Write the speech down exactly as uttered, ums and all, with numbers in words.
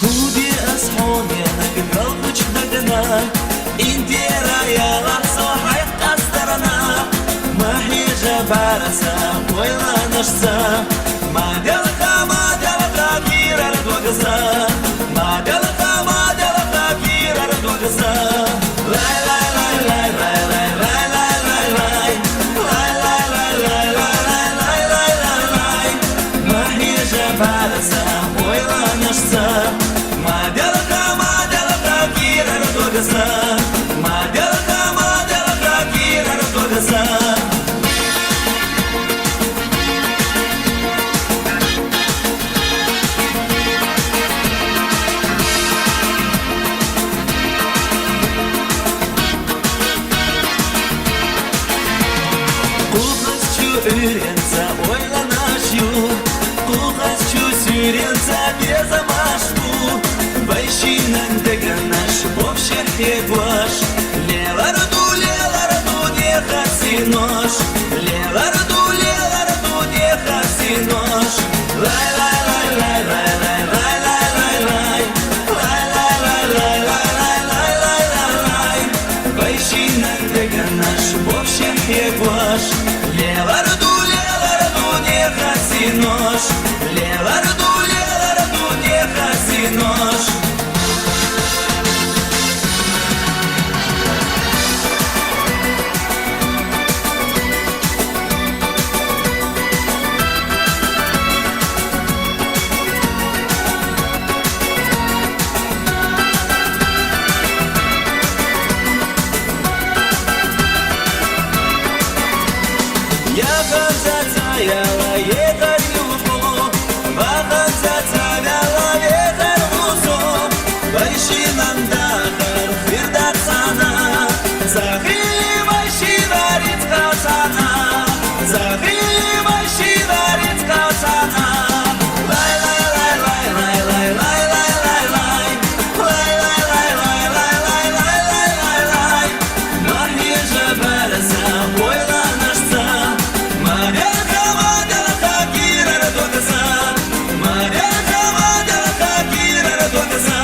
Гуди ас хьуненаг галхучдагна, индера ялахсо хьайх къастарна, ма хьежа бараса ойланашца, ма делха, ма делха кирар догза, ма делха, ма делха кирар догза. Лай, лай, лай, лай, лай, лай, лай, лай, лай, лай. Лай, лай, лай, лай, лай, лай, лай, лай, лай. Ма хьежа бараса ойланашца. Ма делха, ма делха кирар догза. Ма делха, ма делха кирар догза. Къу къаз чу уьйренца ойланаш ю, къу къаз чу суьйренца безамаш бу, вайшинан дегнаш бовше хьегваш. Лелар ду, лелар ду дехар синош, лелар ду, лелар ду дехар синош. Лай, лай, лай, лай, лай, лай, лай, лай, лай, лай. Лай, лай, лай, лай, лай, лай, лай, лай, лай, лай. Вайшинан дегнаш бовше хьегваш. Лелар ду, лелар ду дехар синош, лелар ду, лелар ду дехар синош. Яханза цаяла егар юху, ваханза цавяла вегар гузу, вайшинан дахар хирдацана, захили вайши варицкацана, захили вайши варицкацана. Лай, лай, лай, лай, лай, лай, лай, лай, лай, лай. Лай, лай, лай, лай, лай, лай, лай, лай, лай, лай. Ма хьежа бараса ойланашца. Ма делха, ма делха кирар догза. Ма делха, ма делха кирар догза.